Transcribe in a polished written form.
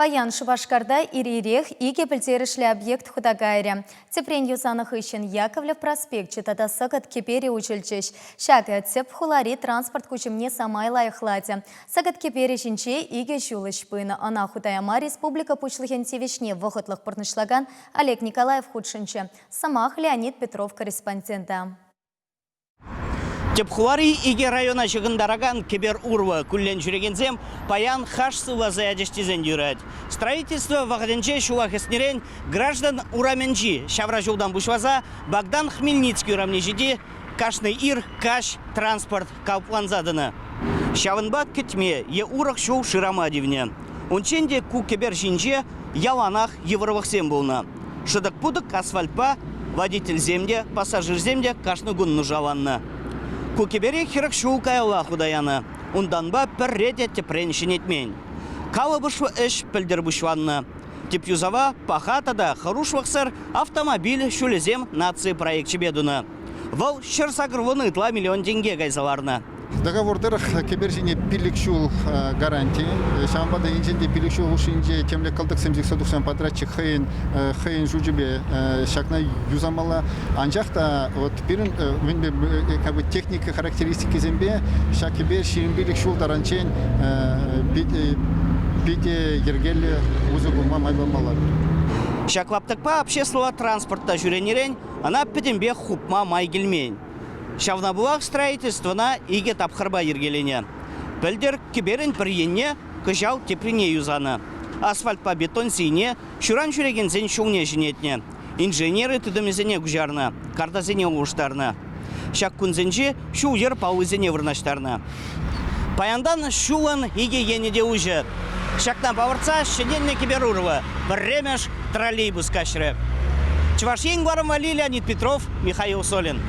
Паян Шупашкарта ир-ирех икӗ пӗлтерӗшлӗ объект хута кайрӗ. Тӗпрен юсанӑ хыҫҫӑн Яковлев проспекчӗ тата Сӑкӑт кӗперӗ уҫӑлчӗҫ. Ҫакӑ тӗп хулари транспорт куҫӑмне самай лайӑхлатӗ. Сӑкӑт кӗперӗ ҫинче икӗ ҫул ӗҫ пынӑ. Ӑна хута яма республика Пуҫлӑхӗн тивӗҫне вӑхӑтлӑх пурнӑҫлакан Олег Николаев хутшӑнчӗ. Сӑмах Леонид Петров корреспондента. Тӗп хулари икӗ района ҫыхӑнтаракан кӗпер урлӑ куллен ҫӳрекенсем паян хаш сывласа ячӗҫ тесен юрать. Строительство вӑхӑтӗнче ҫула хӗснӗрен Граждан урамӗнчи ҫавра ҫултан пуҫласа Богдан Хмельницкий урамне ҫити кашни ир, каҫ транспорт калӑпланса тӑнӑ. Ҫавӑнпа кӗтме е урӑх ҫул шырама тивнӗ. Унччен те ку кӗпер ҫинче яланах йывӑрлӑхсем пулнӑ. Шӑтӑк-путӑк асфальтпа водительсем те, пассажирсем те кашни кун нушаланнӑ. Ку кӗпере 40 ҫул каялла хута янӑ. Унтанпа пӗрре те тӗпрен ҫӗнетмен. Калӑпӑшлӑ ӗҫ пӗлтӗр пуҫланнӑ. Тӗп юсава паха тата хӑрушлӑхсӑр автомобиль ҫулӗсем наци проекчӗпе тунӑ. Вӑл 180 ытла миллион тенке кайса ларнӑ. Договор тӑрӑх кӗпер ҫине 5 ҫул гаранти. Ҫавӑнпа та енчен те 5 ҫул хушшинче темле кӑлтӑксем сиксе тухсан подрядчик хӑйӗн хӑйӗн шучӗпе ҫакна юсамалла. Анчах та вот пирӗн мӗнпе как бы техника характеристикисемпе ҫак кӗпер 25 ҫул таранччен питӗ йӗркеллӗ усӑ курма май памалла. Ҫак лаптӑкпа обществӑлла транспорт та ҫӳренӗрен ӑна пӗтӗмпех хупма май килмен. Ҫавна пулах строительствӑна икӗ тапхӑрпа йӗркеленӗ. Пӗлтӗр кӗперӗн пӗр енне, кӑҫал теприне юсанӑ. Асфальтпа бетон сийне ҫуран ҫӳрекенсен ҫулне ҫӗнетнӗ. Инженери тытӑмӗсене куҫарнӑ, картасене улӑштарнӑ. Ҫак кунсенче ҫул-йӗр паллисене вырнаҫтарнӑ. Паянтан ҫулӑн икӗ енӗ те уҫӑ. Ҫакна палӑртса ҫӗнелнӗ кӗпер урлӑ пӗрремӗш троллейбус каҫрӗ. Чӑваш Ен кӑларӑм валли Леонид Петров, Михаил Солин.